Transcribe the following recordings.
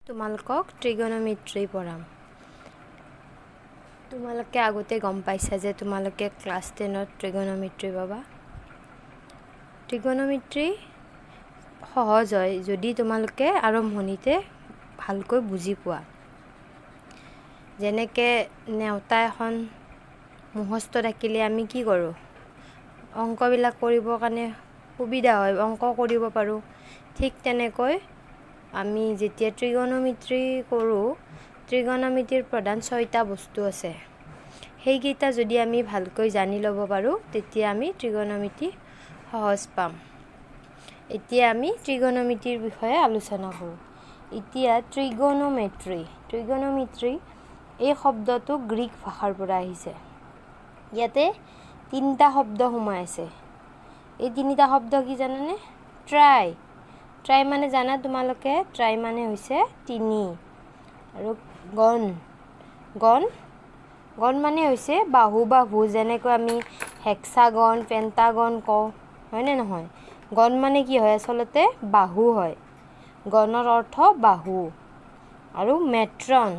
তোমালোকক ট্ৰিগন'মেট্ৰি পঢ়াম। তোমালোকে আগতে গম পাইছা যে তোমালোকে ক্লাছ 10ত ট্ৰিগন'মেট্ৰি পাবা। ট্ৰিগন'মেট্ৰি সহজ হয়, যদি তোমালোকে আৰম্ভণিতে ভালকৈ বুজি পোৱা। যেনেকৈ নেওতা এখন মুখস্থ থাকিলে আমি কি কৰোঁ? অংকবিলাক কৰিবৰ কাৰণে সুবিধা হয়, অংক কৰিব পাৰোঁ। ঠিক তেনেকৈ আমি যেতিয়া ট্ৰিগন'মেট্ৰি কৰোঁ, ট্ৰিগন'মেট্ৰিৰ প্ৰধান ছয়টা বস্তু আছে। সেইকেইটা যদি আমি ভালকৈ জানি ল'ব পাৰোঁ, তেতিয়া আমি ট্ৰিগন'মেট্ৰি সহজ পাম। এতিয়া আমি ট্ৰিগন'মেট্ৰিৰ বিষয়ে আলোচনা কৰোঁ। এতিয়া ট্ৰিগন'মেট্ৰি, ট্ৰিগন'মেট্ৰি এই শব্দটো গ্ৰীক ভাষাৰ পৰা আহিছে। ইয়াতে তিনিটা শব্দ সোমাই আছে। এই তিনিটা শব্দ কি জানানে? ট্ৰাই, ট্ৰাই মানে জানা তোমালোকে? ট্ৰাই মানে হৈছে তিনি। আৰু গণ, গণ, গণ মানে হৈছে বাহু বা ভুজ। যেনেকৈ আমি হেক্সাগন, পেণ্টাগন কওঁ, হয়নে নহয়? গণ মানে কি হয় আচলতে? বাহু হয়। গণৰ অৰ্থ বাহু। আৰু মেট্ৰন,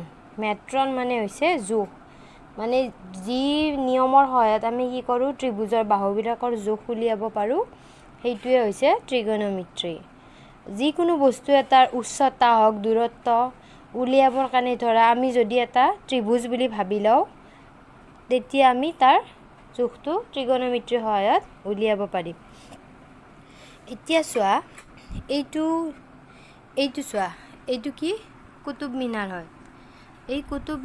মেট্ৰন মানে হৈছে জোখ। মানে যি নিয়মৰ সহায়ত আমি কি কৰোঁ, ত্ৰিভুজৰ বাহুবিলাকৰ জোখ উলিয়াব পাৰোঁ, সেইটোৱে হৈছে ট্ৰিগন'মেট্ৰি। যিকোনো বস্তু এটাৰ উচ্চতা হওক, দূৰত্ব উলিয়াবৰ কাৰণে, ধৰা আমি যদি এটা ত্ৰিভুজ বুলি ভাবি লওঁ, তেতিয়া আমি তাৰ জোখটো ট্ৰিগন'মেট্ৰিৰ সহায়ত উলিয়াব পাৰিম। এতিয়া চোৱা, এইটো চোৱা, এইটো কি? কুতুব মিনাৰ হয়। এই কুতুব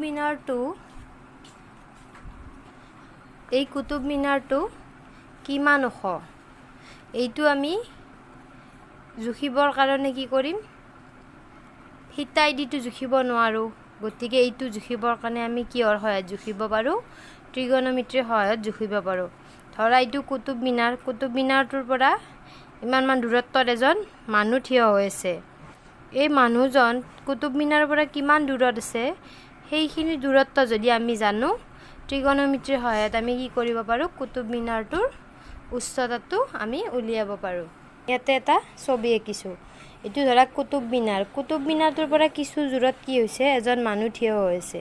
মিনাৰটো কিমান ওখ, এইটো আমি জুখিবৰ কাৰণে কি কৰিম? থিতাই দিটো জুখিব নোৱাৰোঁ। গতিকে এইটো জুখিবৰ কাৰণে আমি কিহৰ সহায়ত জুখিব পাৰোঁ? ট্ৰিগন'মেট্ৰিৰ সহায়ত জুখিব পাৰোঁ। ধৰা এইটো কুতুব মিনাৰ। কুতুব মিনাৰটোৰ পৰা ইমানমান দূৰত্বত এজন মানুহ থিয় হৈ আছে। এই মানুহজন কুতুব মিনাৰৰ পৰা কিমান দূৰত আছে, সেইখিনি দূৰত্ব যদি আমি জানো, ট্ৰিগন'মেট্ৰিৰ সহায়ত আমি কি কৰিব পাৰোঁ? কুতুব মিনাৰটোৰ উচ্চতাটো আমি উলিয়াব পাৰোঁ। ইয়াতে এটা ছবি আঁকিছোঁ। এইটো ধৰা কুতুব মিনাৰ। কুতুব মিনাৰটোৰ পৰা কিছু দূৰত কি হৈছে? এজন মানুহ থিয় হৈ আছে।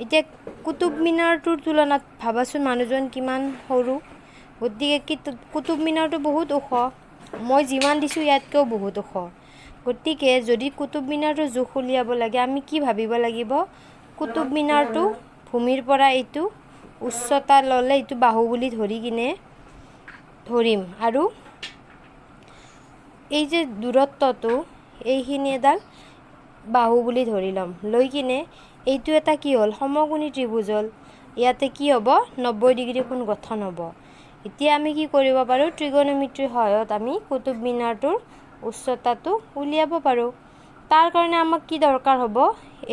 এতিয়া কুতুব মিনাৰটোৰ তুলনাত ভাবাচোন, মানুহজন কিমান সৰু। গতিকে কুতুব মিনাৰটো বহুত ওখ। মই যিমান দিছোঁ, ইয়াতকৈও বহুত ওখ। গতিকে যদি কুতুব মিনাৰটোৰ জোখ উলিয়াব লাগে, আমি কি ভাবিব লাগিব? কুতুব মিনাৰটো ভূমিৰ পৰা এইটো উচ্চতা ল'লে, এইটো বাহু বুলি ধৰি কিনে ধৰিম আৰু এই যে দূৰত্বটো, এইখিনি এডাল বাহু বুলি ধৰি ল'ম। লৈ কিনে এইটো এটা কি হ'ল? সমকোণী ত্ৰিভুজ হ'ল। ইয়াতে কি হ'ব? 90 ডিগ্ৰী কোণ গঠন হ'ব। এতিয়া আমি কি কৰিব পাৰোঁ? ট্ৰিগন'মেট্ৰিৰ সহায়ত আমি কুতুব মিনাৰটোৰ উচ্চতাটো উলিয়াব পাৰোঁ। তাৰ কাৰণে আমাক কি দৰকাৰ হ'ব?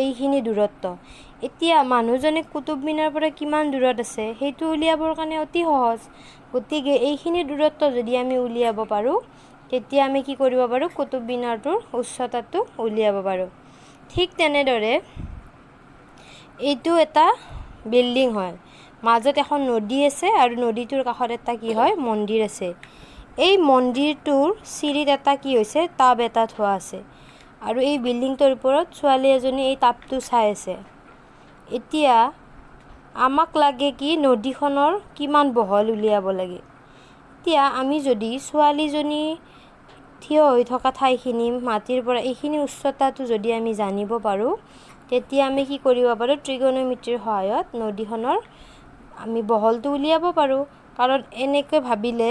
এইখিনি দূৰত্ব। এতিয়া মানুহজনে কুতুব মিনাৰৰ পৰা কিমান দূৰত আছে, সেইটো উলিয়াবৰ কাৰণে অতি সহজ। গতিকে এইখিনি দূৰত্ব যদি আমি উলিয়াব পাৰোঁ, তেতিয়া আমি কি কৰিব পাৰোঁ? কুতুব মিনাৰটোৰ উচ্চতাটো উলিয়াব পাৰোঁ। ঠিক তেনেদৰে এইটো এটা বিল্ডিং হয়। মাজত এখন নদী আছে আৰু নদীটোৰ কাষত এটা কি হয়? মন্দিৰ আছে। এই মন্দিৰটোৰ চিৰিত এটা কি হৈছে? টাব এটা থোৱা আছে আৰু এই বিল্ডিংটোৰ ওপৰত ছোৱালী এজনী এই টাবটো চাই আছে। এতিয়া আমাক লাগে কি? নদীখনৰ কিমান বহল উলিয়াব লাগে। এতিয়া আমি যদি ছোৱালীজনী থিয় হৈ থকা ঠাইখিনি মাটিৰ পৰা এইখিনি উচ্চতাটো যদি আমি জানিব পাৰোঁ, তেতিয়া আমি কি কৰিব পাৰোঁ? ট্ৰিগন'মেট্ৰিৰ সহায়ত নদীখনৰ আমি বহলটো উলিয়াব পাৰোঁ। কাৰণ এনেকৈ ভাবিলে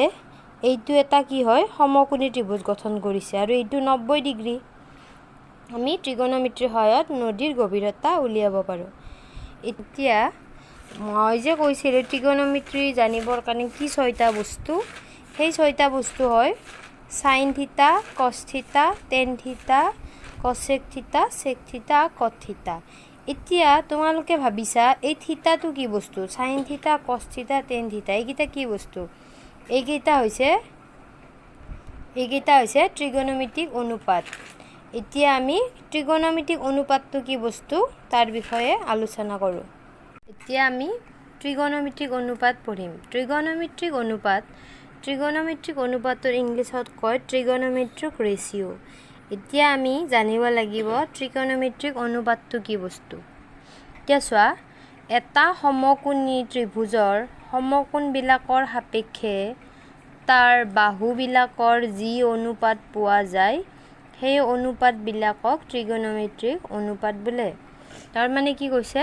এইটো এটা কি হয়? সমকোণী ত্ৰিভুজ গঠন কৰিছে আৰু এইটো 90 ডিগ্ৰী। আমি ট্ৰিগন'মেট্ৰিৰ সহায়ত নদীৰ গভীৰতা উলিয়াব পাৰোঁ। এতিয়া মই যে কৈছিলোঁ, ট্ৰিগন'মেট্ৰি জানিবৰ কাৰণে কি ছয়টা বস্তু, সেই ছয়টা বস্তু হয় sine theta, cos theta, tan theta, cosec theta, sec theta, cot theta। এতিয়া তোমালোকে ভাবিছা, এই থিতাটো কি বস্তু? Sine theta, cos theta, tan theta, এইকেইটা কি বস্তু? এইকেইটা হৈছে ট্ৰিগন'মেট্ৰিক অনুপাত। এতিয়া আমি ট্ৰিগন'মেট্ৰিক অনুপাতটো কি বস্তু, তাৰ বিষয়ে আলোচনা কৰোঁ। এতিয়া আমি ট্ৰিগন'মেট্ৰিক অনুপাত পঢ়িম। ট্ৰিগন'মেট্ৰিক অনুপাত, ট্ৰিগন'মেট্ৰিক অনুপাতৰ ইংলিছত কয় ট্ৰিগন'মেট্ৰিক ৰেচিঅ'। এতিয়া আমি জানিব লাগিব ত্ৰিকোণমিত্ৰিক অনুপাতটো কি বস্তু। এতিয়া চোৱা, এটা সমকোণী ত্ৰিভুজৰ সমকোণবিলাকৰ সাপেক্ষে তাৰ বাহুবিলাকৰ যি অনুপাত পোৱা যায়, সেই অনুপাতবিলাকক ত্ৰিগোণমিত্ৰিক অনুপাত বোলে। তাৰমানে কি কৈছে,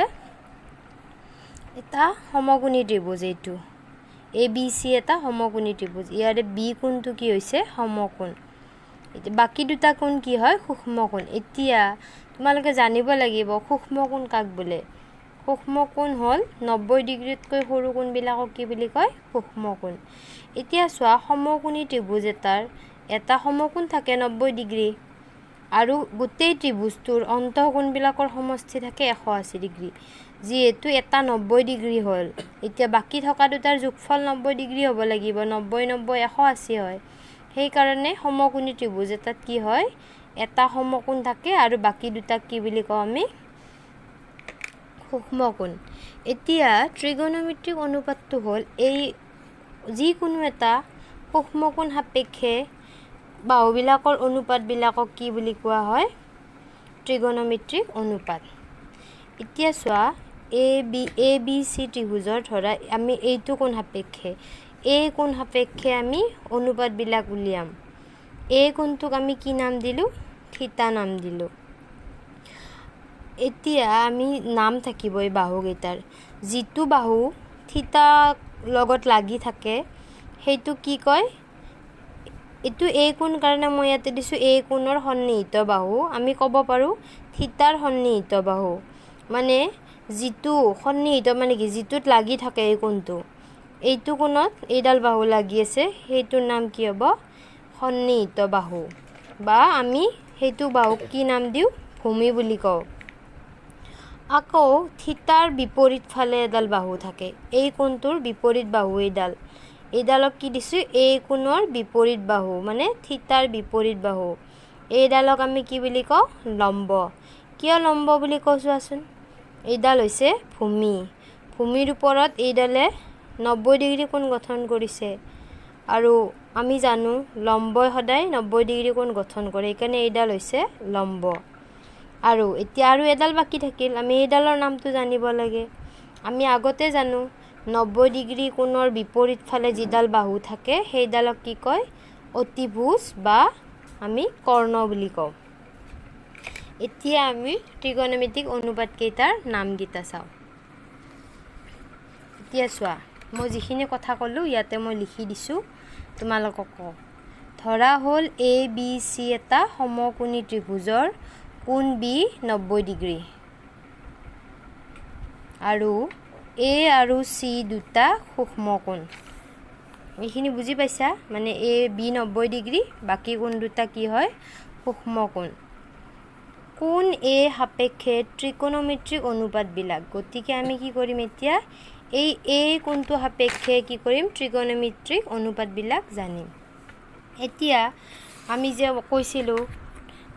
এটা সমকোণী ত্ৰিভুজ, এইটো এ বি চি এটা সমকোণী ত্ৰিভুজ, ইয়াৰে বি কোণটো কি হৈছে? সমকোণ। বাকী দুটা কোণ কি হয়? সূক্ষ্মকোণ। এতিয়া তোমালোকে জানিব লাগিব সূক্ষ্মকোণ কাক বোলে। সূক্ষ্মকোণ হ'ল 90 ডিগ্ৰীতকৈ সৰু কোণবিলাকক কি বুলি কয়? সূক্ষ্মকোণ। এতিয়া চোৱা, সমকোণী ত্ৰিভুজ এটাৰ এটা সমকোণ থাকে 90 ডিগ্ৰী আৰু গোটেই ত্ৰিভুজটোৰ অন্তঃকোণবিলাকৰ সমষ্টি থাকে 180 ডিগ্ৰী। যিহেতু এটা 90 ডিগ্ৰী হ'ল, এতিয়া বাকী থকা দুটাৰ যোগফল 90 ডিগ্ৰী হ'ব লাগিব। 90 90 180 হয়। সেইকাৰণে সমকোণী ত্ৰিভুজ এটাত কি হয়? এটা সমকোণ থাকে আৰু বাকী দুটাক কি বুলি কওঁ আমি? সূক্ষ্মকোণ। এতিয়া ত্ৰিগোণমিত্ৰিক অনুপাতটো হ'ল এই যিকোনো এটা সূক্ষ্মকোণ সাপেক্ষে বাহুবিলাকৰ অনুপাতবিলাকক কি বুলি কোৱা হয়? ত্ৰিগোণমিত্ৰিক অনুপাত। এতিয়া চোৱা, এ বি চি ত্ৰিভুজৰ ধৰা আমি এইটো কোণ সাপেক্ষে, এই কোণ সাপেক্ষে আমি অনুপাতবিলাক উলিয়াম। এই কোণটোক আমি কি নাম দিলোঁ? থিতা নাম দিলোঁ। এতিয়া আমি নাম থাকিব এই বাহুকেইটাৰ। যিটো বাহু থিতা লগত লাগি থাকে, সেইটো কি কয়? এইটো এই কোণ কাৰণে মই ইয়াতে দিছোঁ এই কোণৰ সন্নিহিত বাহু। আমি ক'ব পাৰোঁ থিতাৰ সন্নিহিত বাহু। মানে যিটো সন্নিহিত মানে কি? যিটোত লাগি থাকে এই কোণটো, এইটো কোণত এইডাল বাহু লাগি আছে, সেইটোৰ নাম কি হ'ব? সন্নিহিত বাহু। বা আমি সেইটো বাহুক কি নাম দিওঁ? ভূমি বুলি কওঁ। আকৌ থিতাৰ বিপৰীত ফালে এডাল বাহু থাকে। এই কোণটোৰ বিপৰীত বাহু এইডাল। এইডালক কি দিছোঁ? এই কোণৰ বিপৰীত বাহু, মানে থিতাৰ বিপৰীত বাহু। এইডালক আমি কি বুলি কওঁ? লম্ব। কিয় লম্ব বুলি কওঁ চোৱাচোন। এইডাল হৈছে ভূমি। ভূমিৰ ওপৰত এইডালে 90 ডিগ্ৰী কোণ গঠন কৰিছে আৰু আমি জানো লম্বই সদায় 90 ডিগ্ৰী কোণ গঠন কৰে। সেইকাৰণে এইডাল হৈছে লম্ব। আৰু এতিয়া আৰু এডাল বাকী থাকিল, আমি এইডালৰ নামটো জানিব লাগে। আমি আগতে জানো 90 ডিগ্ৰী কোণৰ বিপৰীত ফালে যিডাল বাহু থাকে, সেইডালক কি কয়? অতিভুজ বা আমি কৰ্ণ বুলি কওঁ। এতিয়া আমি ত্ৰিকোণমিতিক অনুপাতকেইটাৰ নামকেইটা চাওঁ। এতিয়া চোৱা, মই যিখিনি কথা ক'লোঁ ইয়াতে মই লিখি দিছোঁ, তোমালোকক কওঁ। ধৰা হ'ল এ বি চি এটা সমকোণী ত্ৰিভুজৰ কোণ বি 90 ডিগ্ৰী আৰু এ আৰু চি দুটা সূক্ষ্মকোণ। এইখিনি বুজি পাইছা? মানে এ বি 90 ডিগ্ৰী, বাকী কোণ দুটা কি হয়? সূক্ষ্মকোণ। কোণ এ সাপেক্ষে ত্ৰিকোণমিত্ৰিক অনুপাতবিলাক। গতিকে আমি কি কৰিম এতিয়া? এই এ কোণটো সাপেক্ষে কি কৰিম? ত্ৰিকোণমিত্ৰিক অনুপাতবিলাক জানিম। এতিয়া আমি যে কৈছিলোঁ,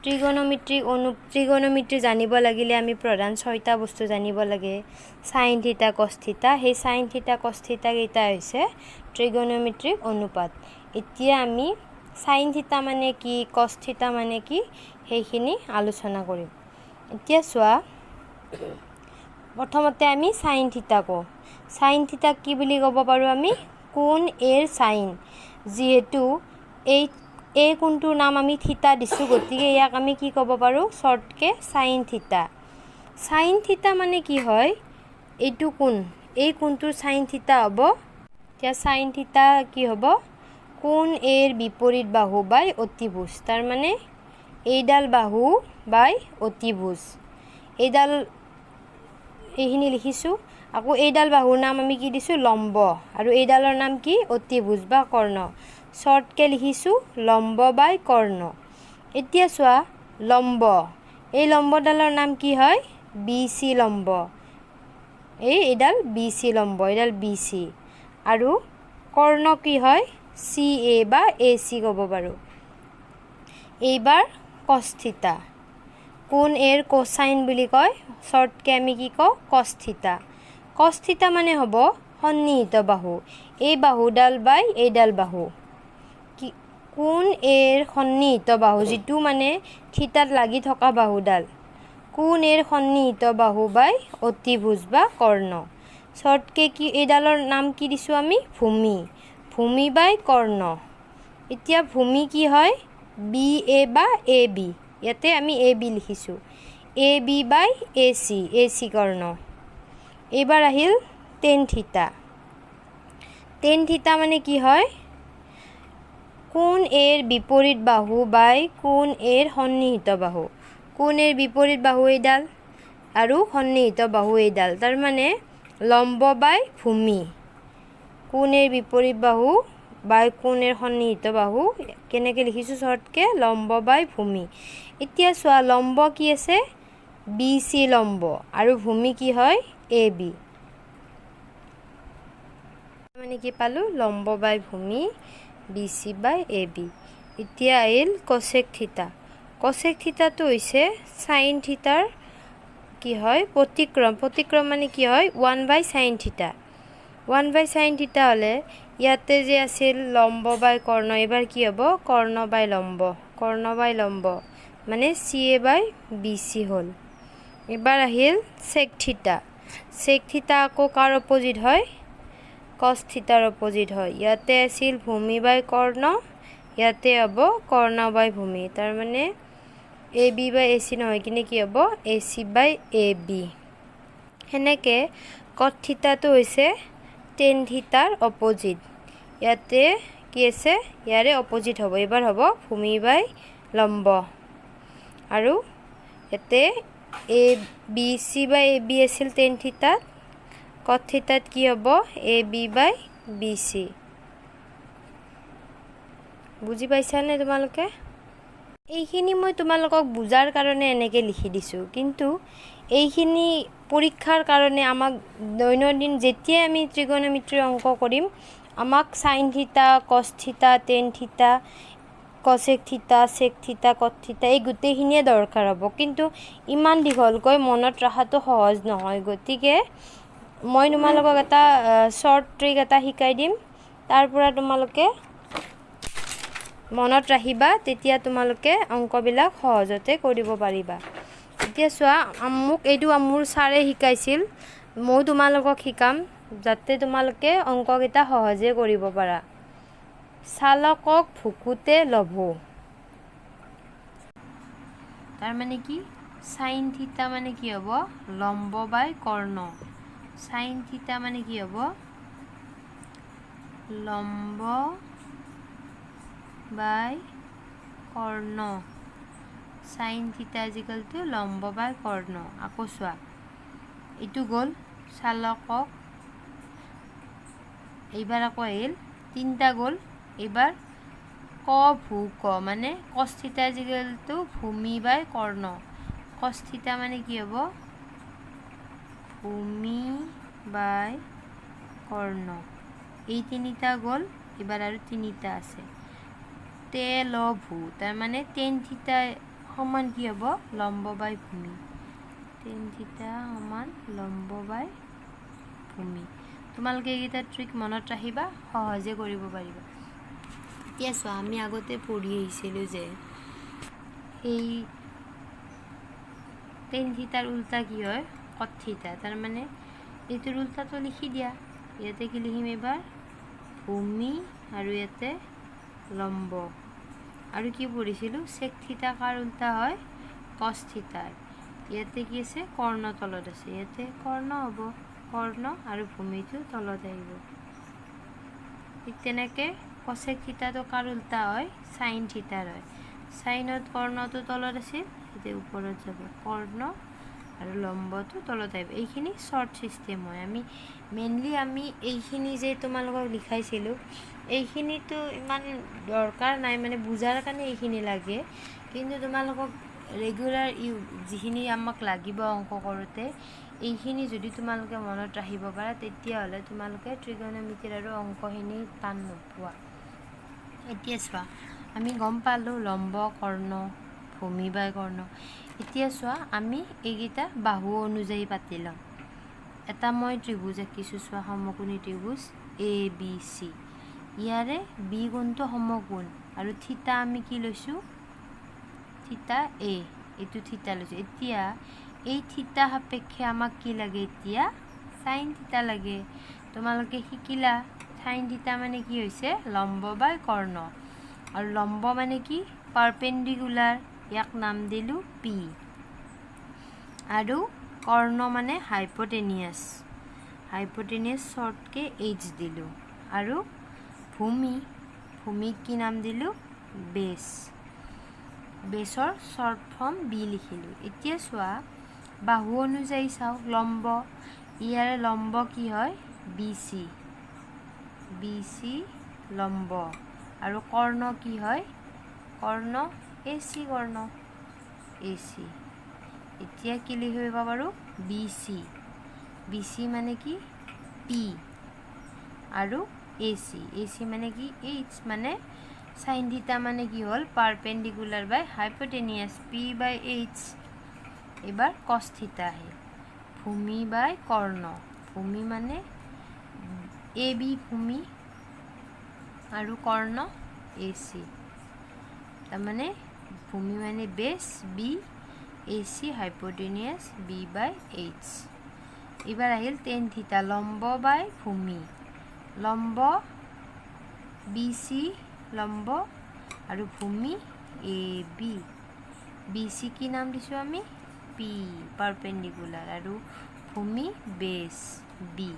ত্ৰিগোণমিত্ৰি জানিব লাগিলে আমি প্ৰধান ছয়টা বস্তু জানিব লাগে, চাইন থিতা, কছ থিতা। সেই চাইন থিতা, কছ থিতা কেইটা হৈছে ত্ৰিগোণমিত্ৰিক অনুপাত। এতিয়া আমি চাইন থিতা মানে কি, কছ থিতা মানে কি, সেইখিনি আলোচনা কৰিম। এতিয়া চোৱা, প্ৰথমতে আমি চাইন থিতা কওঁ। চাইন থিতাক কি বুলি ক'ব পাৰোঁ আমি? কোণ এৰ চাইন। যিহেতু এই কোণটোৰ নাম আমি থিতা দিছোঁ, গতিকে ইয়াক আমি কি ক'ব পাৰোঁ শ্বৰ্টকৈ? চাইন থিতা। চাইন থিতা মানে কি হয়? এইটো কোণ, এই কোণটোৰ চাইন থিতা হ'ব। এতিয়া চাইন থিতা কি হ'ব? কোণ এৰ বিপৰীত বাহু বাই অতিভুজ। তাৰমানে এইডাল বাহু বাই অতিভুজ এইডাল। এইখিনি লিখিছোঁ। আকৌ এইডাল বাহুৰ নাম আমি কি দিছোঁ? লম্ব। আৰু এইডালৰ নাম কি? অতিভুজ বা কৰ্ণ। শ্বৰ্টকৈ লিখিছোঁ লম্ব বাই কৰ্ণ। এতিয়া চোৱা, লম্ব, এই লম্বডালৰ নাম কি হয়? বি চি লম্ব। এইডাল বি চি লম্ব, এইডাল বি চি। আৰু কৰ্ণ কি হয়? চি এ বা এ চি ক'ব পাৰোঁ। এইবাৰ কছ থিতা। কোণ এৰ কোচাইন বুলি কয়। শ্বৰ্টকৈ আমি কি কওঁ? কছ থিতা। কছ থিতা মানে হ'ব সন্নিহিত বাহু, এই বাহুডাল বাই এইডাল বাহু। কি কোণ এৰ সন্নিহিত বাহু, যিটো মানে থিতাত লাগি থকা বাহুডাল, কোণ এৰ সন্নিহিত বাহু বাই অতিভুজ বা কৰ্ণ। শ্বৰ্টকে কি এইডালৰ নাম কি দিছোঁ আমি? ভূমি। ভূমি বাই কৰ্ণ। এতিয়া ভূমি কি হয়? বি এ বা এ বি। ইয়াতে আমি এ বি লিখিছোঁ, A B by A C, A C Karna. এইবাৰ আহিল টেন থিতা। টেন থিতা মানে কি হয়? কোণ এৰ বিপৰীত বাহু বাই কোণ এৰ সন্নিহিত বাহু। কোণ এৰ বিপৰীত বাহু এইডাল আৰু সন্নিহিত বাহু এইডাল, তাৰমানে লম্ব বাই ভূমি। কোণ এৰ বিপৰীত বাহু বাই কোণ এৰ সন্নিহিত বাহু কেনেকৈ লিখিছোঁ শ্বৰ্টকে? লম্ব বাই ভূমি। এতিয়া চোৱা, লম্ব কি আছে? বি চি লম্ব, আৰু ভূমি কি হয়? A B. মানে কি পালোঁ? লম্ব বাই ভূমি, B C by A B. এতিয়া আহিল কচেক থিতা। কচেক থিতাটো হৈছে চাইন থিতাৰ কি হয়? প্ৰতিক্ৰম। প্ৰতিক্ৰম মানে কি হয়? One by sine theta. One by sine theta হ'লে ইয়াতে যে আছিল লম্ব বাই কৰ্ণ, এইবাৰ কি হ'ব? কৰ্ণ বাই লম্ব। কৰ্ণ বাই লম্ব মানে চি এ বাই বি চি হ'ল। এইবাৰ আহিল চেক থিতা। চেক থিতা আকৌ কাৰ অপজিট হয়? কচ থিতাৰ অপজিট হয়। ইয়াতে আছিল ভূমি বাই কৰ্ণ, ইয়াতে হ'ব কৰ্ণ বাই ভূমি। তাৰমানে A B by A C নহয় কিনে কি হ'ব? এ চি বাই এ বি। সেনেকৈ কট থিতাটো হৈছে টেন থিতাৰ অপজিট। ইয়াতে কি আছে? ইয়াৰে অপজিট হ'ব। এইবাৰ হ'ব ভূমি বাই লম্ব। আৰু ইয়াতে A B C by A B আছিল টেন থিতাত, কট থিতাত কি হ'ব? A B by B C. বুজি পাইছানে তোমালোকে? এইখিনি মই তোমালোকক বুজাৰ কাৰণে এনেকৈ লিখি দিছোঁ, কিন্তু এইখিনি পৰীক্ষাৰ কাৰণে আমাক দৈনন্দিন যেতিয়াই আমি ত্ৰিকোণমিতিৰ অংক কৰিম, আমাক চাইন থিতা, কচ থিতা, টেন থিতা, কচেক থিতা, চেক থিতা, কট থিতা এই গোটেইখিনিয়ে দৰকাৰ হ'ব। কিন্তু ইমান দীঘলকৈ মনত ৰখাটো সহজ নহয়। গতিকে মই তোমালোকক এটা শ্বৰ্ট ট্ৰিক এটা শিকাই দিম, তাৰ পৰা তোমালোকে মনত ৰাখিবা, তেতিয়া তোমালোকে অংকবিলাক সহজতে কৰিব পাৰিবা। এতিয়া চোৱা, মোক এইটো মোৰ ছাৰে শিকাইছিল, ময়ো তোমালোকক শিকাম, যাতে তোমালোকে অংককেইটা সহজে কৰিব পাৰা। চালকক ভুকুতে লভো, তাৰমানে কি? চাইন থিতা মানে কি হ'ব? লম্ব বাই কৰ্ণ। চাইন থিতা মানে কি হ'ব? লম্ব বাই কৰ্ণ। Sine theta is equal two লম্ব বাই কৰ্ণ। আকৌ চোৱা, এইটো গ'ল চালকক। এইবাৰ আকৌ আহিল তিনিটা গ'ল। এইবাৰ ক ভূ ক মানে কচ থিতা is equal two ভূমি বাই কৰ্ণ। কচ থিতা মানে কি হ'ব? ভূমি বাই কৰ্ণ। এই তিনিটা গ'ল, এইবাৰ আৰু তিনিটা আছে। তে ল ভূ, তাৰমানে টেন থিতা সমান কি হ'ব? লম্ব বাই ভূমি। টেন থিতা সমান লম্ব বাই ভূমি। তোমালোকে এইকেইটা ট্ৰিক মনত ৰাখিবা, সহজে কৰিব পাৰিবা। এতিয়া চোৱা, আমি আগতে পঢ়ি আহিছিলোঁ যে এই টেন থিতাৰ উল্টা কি হয়? কট থিতা। তাৰমানে এইটোৰ উল্টাটো লিখি দিয়া। ইয়াতে কি লিখিম এইবাৰ? ভূমি আৰু ইয়াতে লম্ব। আৰু কি পঢ়িছিলোঁ? চেক থিতা কাৰ উল্টা হয়? কচ থিতাৰ। ইয়াতে কি আছে? কৰ্ণ তলত আছে, ইয়াতে কৰ্ণ হ'ব, কৰ্ণ আৰু ভূমিটো তলত আহিব। ঠিক তেনেকৈ কচেক থিতাটো কাৰ উল্টা হয়? চাইন থিতাৰ হয়। চাইনত কৰ্ণটো তলত আছিল, এতিয়া ওপৰত যাব, কৰ্ণ আৰু লম্বটো তলত আহিব। এইখিনি শ্বৰ্ট ছিষ্টেম হয়। আমি মেইনলি আমি এইখিনি যে তোমালোকক লিখাইছিলোঁ, এইখিনিতো ইমান দৰকাৰ নাই, মানে বুজাৰ কাৰণে এইখিনি লাগে। কিন্তু তোমালোকক ৰেগুলাৰ যিখিনি আমাক লাগিব অংক কৰোঁতে, এইখিনি যদি তোমালোকে মনত ৰাখিব পাৰা, তেতিয়াহ'লে তোমালোকে ত্ৰিকোণমিতিৰ আৰু অংকখিনি টান নোপোৱা। এতিয়া চোৱা, আমি গম পালোঁ লম্ব, কৰ্ণ, ভূমি বাই কৰ্ণ। এতিয়া চোৱা, আমি এইকেইটা বাহু অনুযায়ী পাতি ল'ম। এটা মই ত্ৰিভুজ আঁকিছোঁ চোৱা, সমকোণী ত্ৰিভুজ এ বি চি। ইয়াৰে বি কোণটো সমকোণ। আৰু থিতা আমি কি লৈছোঁ? থিতা এ, এইটো থিতা লৈছোঁ। এতিয়া এই থিতা সাপেক্ষে আমাক কি লাগে? এতিয়া চাইন থিতা লাগে। তোমালোকে শিকিলা, চাইন থিতা মানে কি হৈছে? লম্ব বাই কৰ্ণ। আৰু লম্ব মানে কি? পাৰপেণ্ডিকুলাৰ। ইয়াক নাম দিলোঁ পি। আৰু কৰ্ণ মানে হাইপটেনিয়াছ, হাইপটেনিয়াছ শ্বৰ্টকৈ এইচ দিলোঁ। আৰু ভূমি, ভূমিক কি নাম দিলোঁ? বেছ। বেছৰ শ্বৰ্ট ফৰ্ম বি লিখিলোঁ। এতিয়া চোৱা, বাহু অনুযায়ী চাওঁ। লম্ব, ইয়াৰে লম্ব কি হয়? বি চি, বি চি লম্ব। আৰু কৰ্ণ কি হয়? কৰ্ণ এ চি, কৰ্ণ এ চি। এতিয়া কি লিখিব পাৰোঁ? বি চি, বি চি মানে কি? পি। আৰু এ চি, এ চি মানে কি? এইচ। মানে চাইন থিতা মানে কি হ'ল? Perpendicular by hypotenuse, P by H. এইবাৰ কছ থিতা আহিল, ভূমি বাই কৰ্ণ। ভূমি মানে এ বি ভূমি আৰু কৰ্ণ এ চি। তাৰমানে ভূমি মানে বেছ বি, এ চি হাইপটেনিয়াছ, বি বাই এইচ। এইবাৰ আহিল টেন থিতা, লম্ব বাই ভূমি। লম্ব বি চি লম্ব আৰু ভূমি এ বি। বি চি কি নাম দিছোঁ আমি? P, perpendicular. আৰু ভূমি বেছ বি।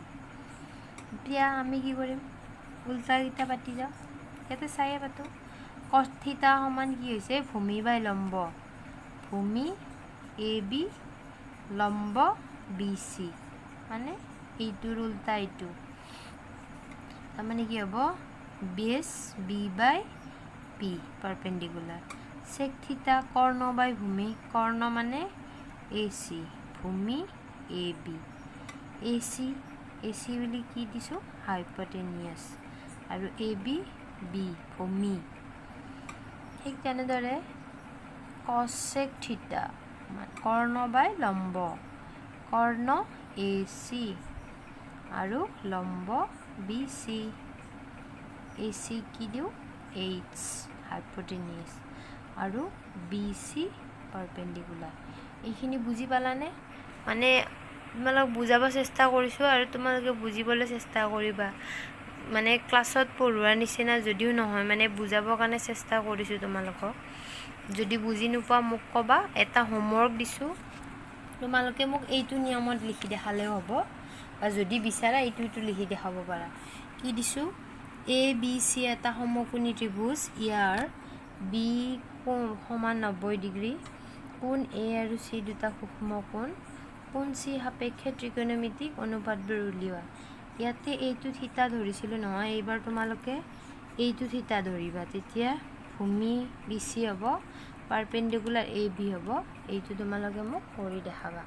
এতিয়া আমি কি কৰিম? উল্টাকেইটা পাতি যাওঁ। ইয়াতে চায়ে পাতোঁ। কছ থিতা সমান কি হৈছে? ভূমি বাই লম্ব। ভূমি এ বি, লম্ব বি চি, মানে এইটোৰ উল্টা এইটো। তাৰমানে কি হ'ব? বেছ বি বাই পি, পাৰপেণ্ডিকুলাৰ। চেক থিতা, কৰ্ণ বাই ভূমি। কৰ্ণ মানে এ চি, ভূমি A B. A C, A C বুলি কি দিছোঁ? হাইপটেনিয়াছ। আৰু এ বি, বি ভূমি। ঠিক তেনেদৰে কচেক থিতা, কৰ্ণ বাই লম্ব। কৰ্ণ এ চি আৰু লম্ব বি চি। এ চি কি দিওঁ? এইচ, হাইপটেনিয়াছ। আৰু বি চি পাৰপেণ্ডিকুলাৰ। এইখিনি বুজি পালানে? মানে তোমালোক বুজাব চেষ্টা কৰিছোঁ আৰু তোমালোকে বুজিবলৈ চেষ্টা কৰিবা। মানে ক্লাছত পঢ়োৱাৰ নিচিনা যদিও নহয়, মানে বুজাবৰ কাৰণে চেষ্টা কৰিছোঁ তোমালোকক। যদি বুজি নোপোৱা, মোক ক'বা। এটা হোমৱৰ্ক দিছোঁ, তোমালোকে মোক এইটো নিয়মত লিখি দেখালেও হ'ব বা যদি বিচাৰা এইটো লিখি দেখাব পাৰা। কি দিছোঁ? এ বি চি এটা সমকোণী ত্ৰিভুজ। ইয়াৰ বি সমান 90 ডিগ্ৰী। কোণ এ আৰু চি দুটা সূক্ষ্ম কোণ। কোণ চি সাপেক্ষে ত্ৰিকোণমিতিক অনুপাতবোৰ উলিওৱা। ইয়াতে এইটো থিতা ধৰিছিলোঁ নহয়? এইবাৰ তোমালোকে এইটো থিতা ধৰিবা। তেতিয়া ভূমি বি চি হ'ব, পাৰপেণ্ডিকুলাৰ এ বি হ'ব। এইটো তোমালোকে মোক কৰি দেখাবা।